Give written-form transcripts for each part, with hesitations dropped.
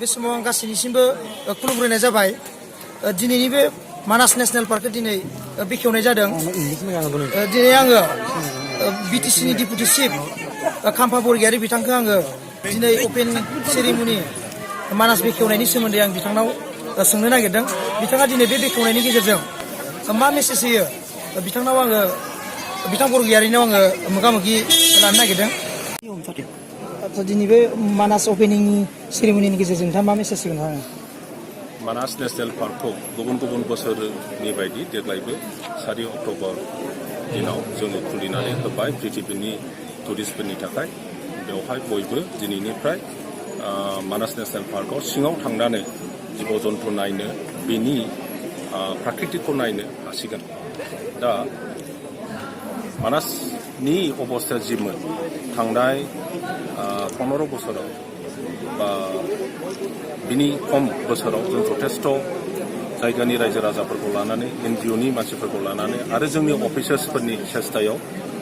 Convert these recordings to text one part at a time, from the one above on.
बे समाव आं गासैनिसिमबो खुलुमग्रोनाय जाबाय। दिनैनि बे मानास नेशनेल पार्कखौ दिनै बेखेवनाय जादों। दिनै आङो बिटिसिनि डिपुटि चिफ खाम्फा बरगयारी बिथांखौ आङो दिनै अपेन सेरेमनि मानास बेखेवनायनि सोमोन्दै आं बिथांनाव सोंनो नागिरदों। बिथाङा दिनै बे बेखेवनायनि गेजेरजों मा मेसेज होयो बिथांनाव आङो बिथां बरगयारिनाव आङो मोगा-मोगि लानो नागिरदों। दिनै बे मानास अपेनिं सेरेमनिनि गेजेरजों नोंथाङा मा मेसेज होगोन आङो? मानास नेशनेल पार्कखौ गुबुन गुबुन बोसोरनि बायदि देग्लायबो 4 अक्ट'बर दिनाव जोङो खुलिनानै होबाय पृथिबीनि टुरिस्टफोरनि थाखाय। बेवहाय बयबो दिनैनिफ्राय मानास नेशनेल पार्कआव सिङाव थांनानै जिब जन्थु नायनो बेनि प्राकृतिकखौ नायनो हासिगोन। दा मानासनि अबस्थाया जिमोन थांनाय 15 बोसोराव बा बिनि खम बोसोराव जों जथेस्थ' जायगानि रायजो राजाफोरखौ लानानै NGOनि मानसिफोरखौ लानानै आरो जोंनि अफिसार्सफोरनि सेस्टायाव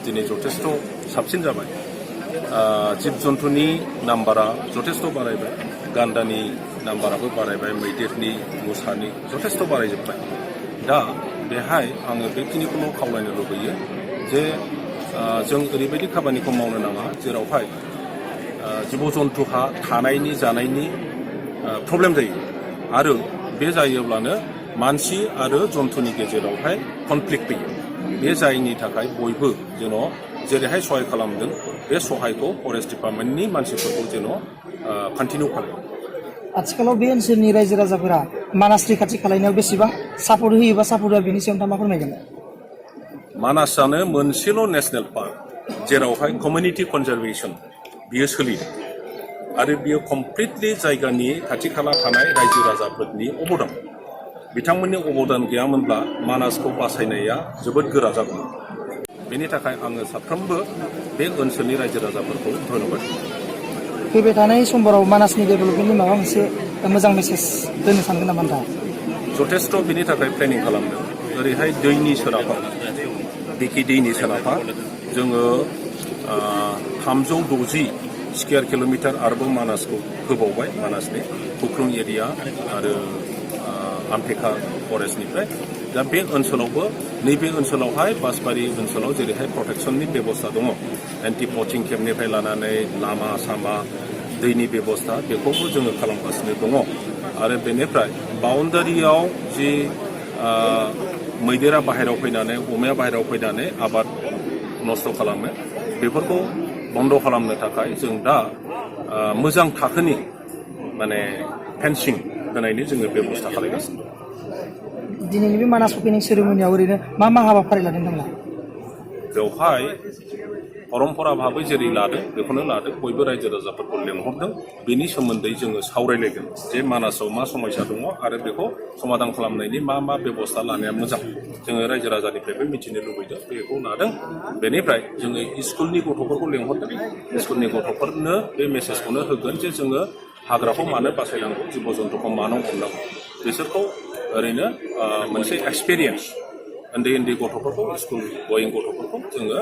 दिनै जथेस्थ' साबसिन जाबाय। जिब जन्थुनि नाम्बारा जथेस्थ' बारायबाय, गान्दानि नाम्बाराबो बारायबाय, मैदेरनि, मोसानि जथेस्थ' बारायजोब्बाय। दा बेहाय आङो बेखिनिखौल' खावलायनो लुबैयो जे जों ओरैबायदि खामानिखौ मावनो नाङा जेरावहाय जिब जन्थुहा थानायनि जानायनि प्रब्लेम जायो आरो बे जायोब्लानो मानसि आरो जन्थुनि गेजेरावहाय कनफ्लिक्ट फैयो। बे जायनि थाखाय बयबो जेन' जेरैहाय सहाय खालामदों बे सहायखौ फरेस्ट डिपार्टमेन्टनि मानसिफोरखौ जेन' कन्टिनिउ खालामो। आथिखालाव बे ओनसोलनि रायजो राजाफोरा मानास रैखाथि खालामनायाव बेसेबां सापर्ट होयो बा सापर्ट होआ बेनि सायाव नोंथाङा मा फोरमायगोन? मानासआनो मोनसेल' नेशनेल पार्क जेरावहाय कमिउनिटि कनजारभेसन बियो सोलियो आरो बियो कमप्लिटलि जायगानि खाथि खाला थानाय रायजो राजाफोरनि अबदान। बिथांमोननि अबदान गैयामोनब्ला मानासखौ बासायनाया जोबोद गोरा जागौमोन। बेनि थाखाय आङो साफ्रोमबो बे ओनसोलनि रायजो राजाफोरखौ धन्यबाद होयो। फैबाय थानाय समफोराव मानासनि डेभेलपमेन्टनि माबा मोनसे मोजां मेसेज दोननो सानगोन नामा नोंथाङा? जथेस्थ' बिनि थाखाय प्लेनिं खालामदों। ओरैहाय दैनि सोनाबहा बिखि दैनि सोनाबहा जोङो 360 स्कुवेर किल'मिटार आरोबाव मानासखौ होबावबाय। मानासनि खुख्लुं एरिया आरो आमथेखा फरेस्टनिफ्राय दा बे ओनसोलावबो नैबे ओनसोलावहाय बासबारि ओनसोलाव जेरैहाय प्रटेक्सननि बेबस्था दङ, एन्टि पचिं केम्पनिफ्राय लानानै लामा सामा दैनि बेबस्था बेखौबो जोङो खालामगासिनो दङ। आरो बेनिफ्राय बाउन्डारियाव जि मैदेरा बाहेरायाव फैनानै अमाया बाहेरायाव फैनानै आबाद नस्थ' खालामो बेफोरखौ बन्द' खालामनो थाखाय जों दा मोजां थाखोनि माने फेन्सिं होनायनि जोङो बेबस्था खालामगासिनो। दिनैनि बे मानास अपेनिं सेरेमनियाव ओरैनो मा मा हाबाफारि लादों नोंथांमोना? बेवहाय परम्परा भाबै जेरै लादों बेखौनो लादों। बयबो रायजो राजाफोरखौ लेंहरदों। बेनि सोमोन्दै जोङो सावरायलायगोन जे मानासाव मा समस्या दङ आरो बेखौ समाधान खालामनायनि मा मा बेबस्था लानाया मोजां जोङो रायजो राजानिफ्रायबो मिथिनो लुबैदों। बेखौ लादों। बेनिफ्राय जोङो स्कुलनि गथ'फोरखौ लेंहरदों। स्कुलनि गथ'फोरनो बे मेसेजखौनो होगोन जे जोङो हाग्राखौ मानो बासायनांगौ, जिब जन्थुखौ मानो अननांगौ। बिसोरखौ ओरैनो मोनसे एक्सपिरियेन्स उन्दै उन्दै गथ'फोरखौ स्कुल गोयिं गथ'फोरखौ जोङो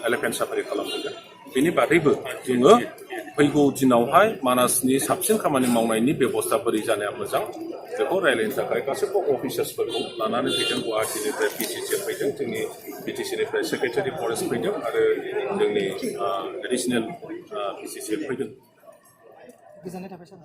एलिफेन्ट साफारि खालामहोगोन। बेनि बादैबो जोङो फैगौ दिनावहाय मानासनि साबसिन खामानि मावनायनि बेबस्था बोरै जानाया मोजां बेखौ रायज्लायनो थाखाय गासैबो अफिसार्सफोरखौ लानानै फैदों। गुवाहाटीनिफ्राय PCC फैदों, जोंनि BTCनिफ्राय सेक्रेटारि फरेस्ट फैदों आरो जोंनि एडिसनेल PCC फैदों। गोजोननाय थाबाय सार।